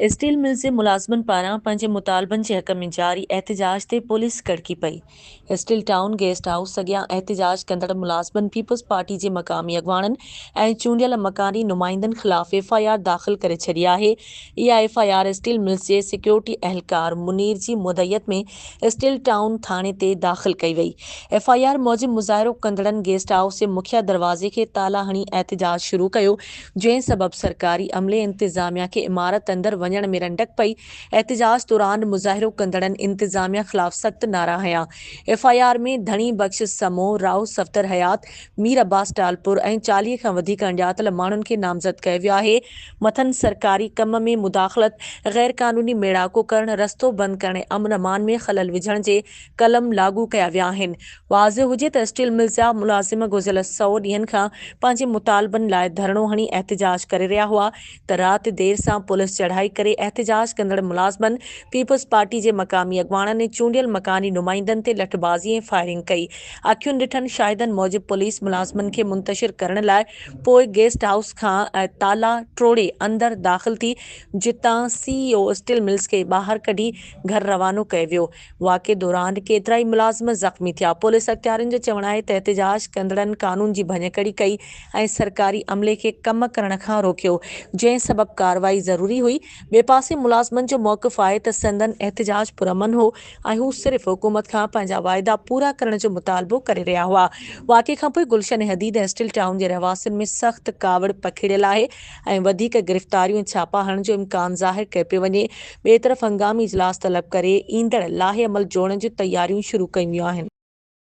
Steel mills جي ملازمن پاران پنهنجي مطالبن جي حق ۾ جاري احتجاج تي پوليس ڪڙڪي پئي. اسٽيل ٽائون گيسٽ هائوس اڳيان احتجاج ڪندڙ ملازمن پيپلز پارٽي جي مقامي اڳواڻن ۽ چونڊيل مڪاني نمائندن خلاف ايف I R داخل ڪري ڇڏي آهي. اها F I R steel mills جي سيڪيورٽي اهلڪار منير جي مدعيت ۾ اسٽيل ٽائون ٿاڻي تي داخل ڪئي وئي. ايف I R موجب مظاهرو ڪندڙن گيسٽ هائوس جي مکيه دروازي کي تالا هڻي احتجاج شروع ڪيو، جنهن سبب سرڪاري عملي انتظاميا کي عمارت اندر وڃڻ ۾ رنڊڪ پئي، احتجاج دوران مظاهرو ڪندڙن انتظاميا خلاف سخت نعرا هنيا. ايف I R ۾ ڌڻي بخش سمون، رائو صفدر حيات، مير عباس ٽالپر ۽ 40 کان وڌيڪ اڻڄاتل ماڻهن کي نامزد ڪيو ويو آهي، مٿن سرڪاري ڪم ۾ مداخلت، غيرقانوني ميڙاڪو ڪرڻ، رستو بند ڪرڻ ۽ امن امان ۾ خلل وجهڻ جي قلم لاڳو ڪيا ويا آهن. واضح هجي ته اسٽيل ملز جا ملازم گذريل سئو ڏينهن کان پنهنجي مطالبن لاء ڌرڻو هڻي احتجاج ڪري رهيا هئا ته رات دير سان پوليس چڙهائي ڪري احتجاج ڪندڙ ملازمن، پيپلز پارٽي جي مقامي اڳواڻن ۽ چونڊيل مڪاني نمائندن تي لٺبازي ۽ فائرنگ ڪئي. اکين ڏٺن شاهدن موجب پوليس ملازمن کي منتشر ڪرڻ لاء پوء گيسٽ هائوس کان تالا ٽوڙي اندر داخل ٿي جتان سي اي او اسٽيل ملز کي ٻاهر ڪڍي گهر روانو ڪيو ويو. واقعي دوران ڪيترائي ملازم زخمي ٿيا. پوليس اختيارين جو چوڻ آهي ته احتجاج ڪندڙن قانون جي ڀڃڪڙي ڪئي ۽ سرڪاري عملي کي ڪم ڪرڻ کان روڪيو، جنهن سبب ڪارروائي ضروري هئي. ٻئي پاسي ملازمن جو موقف آهي ته سندن احتجاج پرامن هو ۽ هو صرف حڪومت کان پنهنجا واعدا پورا ڪرڻ جو مطالبو ڪري رهيا هئا. واقعي کانپوء گلشن حديد ۽ اسٽيل ٽائون جي رهواسين ۾ سخت ڪاوڙ پکڙيل آهي ۽ وڌيڪ گرفتاريون ۽ ڇاپا هڻڻ جو امڪان ظاهر ڪيو پيو وڃي. ٻئي طرف هنگامي اجلاس طلب ڪري ايندڙ لاهي عمل جوڙڻ جون تياريون شروع ڪيون ويون آهن.